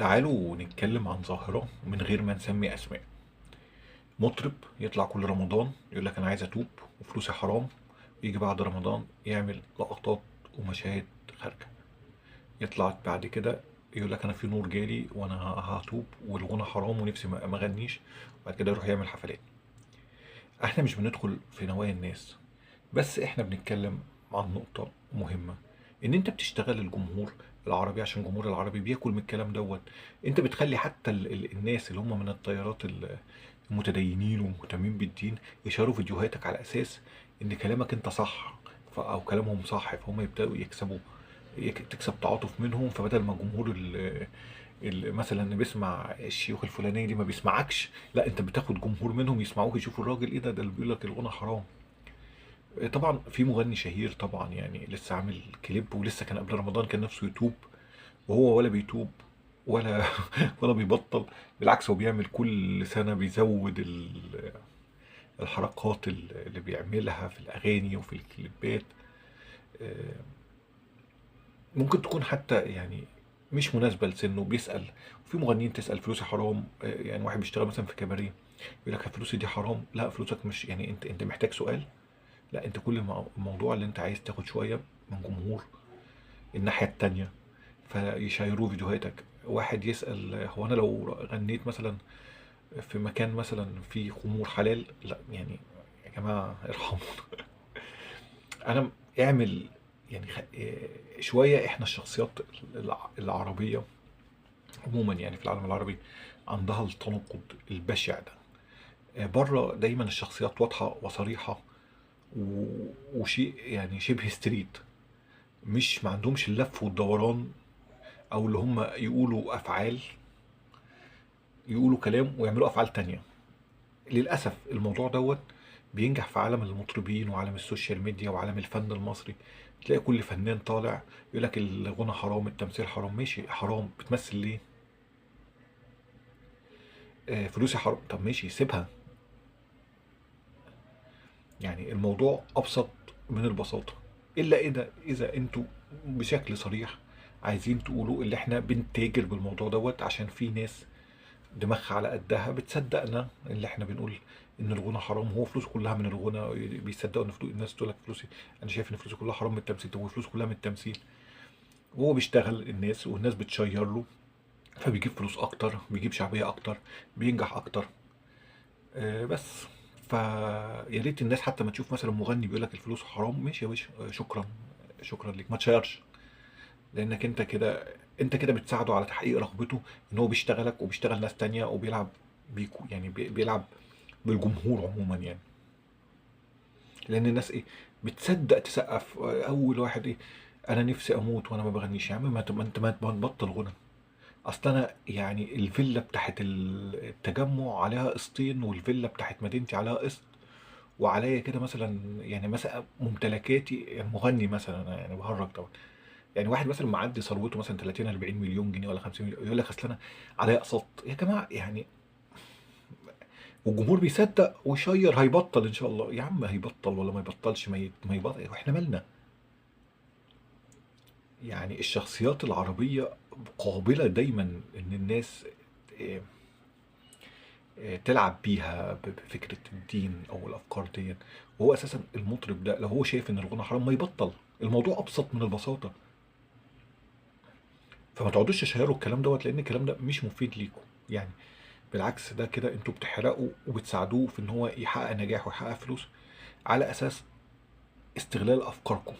تعالوا نتكلم عن ظاهرة من غير ما نسمي أسماء. مطرب يطلع كل رمضان يقول لك أنا عايز أتوب وفلوسي حرام، ويجي بعد رمضان يعمل لقطات ومشاهد خارجة. يطلع بعد كده يقول لك أنا في نور جالي وأنا هتوب والغنى حرام ونفسي ما أغنيش، وبعد كده يروح يعمل حفلات. احنا مش بندخل في نوايا الناس، بس احنا بنتكلم عن نقطة مهمة، ان انت بتشتغل الجمهور العربي عشان الجمهور العربي بياكل من الكلام دوت. انت بتخلي حتى الناس اللي هم من التيارات المتدينين ومهتمين بالدين يشاروا فيديوهاتك على اساس ان كلامك انت صح، او كلامهم صح، فهم يبداوا يكسبوا، تكسب تعاطف منهم. فبدل ما الجمهور مثلا اللي بيسمع الشيوخ الفلانية دي ما بيسمعكش، لا انت بتاخد جمهور منهم يسمعوك، يشوفوا الراجل ايه ده، ده اللي بيقول لك الغنى حرام. طبعا في مغني شهير طبعا يعني لسه عامل كليب، ولسه كان قبل رمضان كان نفسه يتوب، وهو ولا بيتوب ولا ولا بيبطل، بالعكس هو بيعمل كل سنة بيزود الحركات اللي بيعملها في الأغاني وفي الكليبات. ممكن تكون حتى يعني مش مناسبة لسنه، بيسأل. وفي مغنيين تسأل فلوسي حرام، يعني واحد بيشتغل مثلا في كباريه يقول لك فلوسي دي حرام، لا فلوسك مش يعني انت محتاج سؤال، لا انت كل الموضوع اللي انت عايز تاخد شوية من جمهور الناحية التانية فيشيروا فيديوهاتك. واحد يسأل هو انا لو غنيت مثلا في مكان مثلا فيه خمور حلال، لا يعني يا جماعة ارحمونا. انا اعمل يعني شوية. احنا الشخصيات العربية عموما يعني في العالم العربي عندها التناقض البشع ده. بره دايما الشخصيات واضحة وصريحة وشيء يعني شبه ستريت، مش ما عندهمش اللف والدوران، او اللي هم يقولوا افعال، يقولوا كلام ويعملوا افعال تانية. للاسف الموضوع دوت بينجح في عالم المطربين وعالم السوشيال ميديا وعالم الفن المصري. تلاقي كل فنان طالع يقول لك الغنى حرام، التمثيل حرام، ماشي حرام، بتمثل ليه؟ فلوسي حرام، طب ماشي سيبها. يعني الموضوع ابسط من البساطة، الا اذا انتوا بشكل صريح عايزين تقولوا اللي احنا بنتاجر بالموضوع دوت، عشان في ناس دماغها على قدها بتصدقنا اللي احنا بنقول ان الغنى حرام، هو فلوسه كلها من الغنى، بيصدقوا ان فلوس الناس تقول لك فلوسي، انا شايف ان فلوسي كلها حرام من التمثيل، طب هو فلوسه كلها من التمثيل، وهو بيشتغل الناس والناس بتشير له، فبيجيب فلوس اكتر، بيجيب شعبية اكتر، بينجح اكتر. بس فيا ريت الناس حتى ما تشوف مثلا مغني بيقول لك الفلوس حرام، ماشي يا باشا، شكرا، شكرا ليك، ما تشيرش، لانك انت كده بتساعده على تحقيق رغبته، ان هو بيشتغلك وبيشتغل ناس تانية وبيلعب بيكو، يعني بيلعب بالجمهور عموما يعني. لان الناس ايه بتصدق تسقف. اول واحد ايه، انا نفسي اموت وانا ما بغنيش، يا عم ما انت ما تبطل غنى، اصل انا يعني الفيلا بتاعت التجمع عليها قسطين، والفيلا بتاعت مدينتي عليها قسط، وعليا كده مثلا يعني مثلا ممتلكاتي، يعني مغني مثلا، يعني بهرج طبعا، يعني واحد مثلا معدي ثروته مثلا 30 40 مليون جنيه ولا 50 مليون، يقول لك اصل انا عليا اقساط يا جماعة يعني، والجمهور بيصدق ويشير، هيبطل ان شاء الله يا عم، هيبطل ولا ما يبطلش، ما يبطل، واحنا مالنا؟ يعني الشخصيات العربية قابلة دايما ان الناس تلعب بيها بفكرة الدين او الافكار دي، وهو اساسا المطرب ده لو هو شايف ان الغنى حرام ما يبطل، الموضوع ابسط من البساطة. فما تقعدوش تشهروا الكلام دوت، لان الكلام ده مش مفيد ليكم يعني، بالعكس ده كده انتوا بتحرقوا وبتساعدوه في ان هو يحقق نجاح ويحقق فلوس على اساس استغلال افكاركم.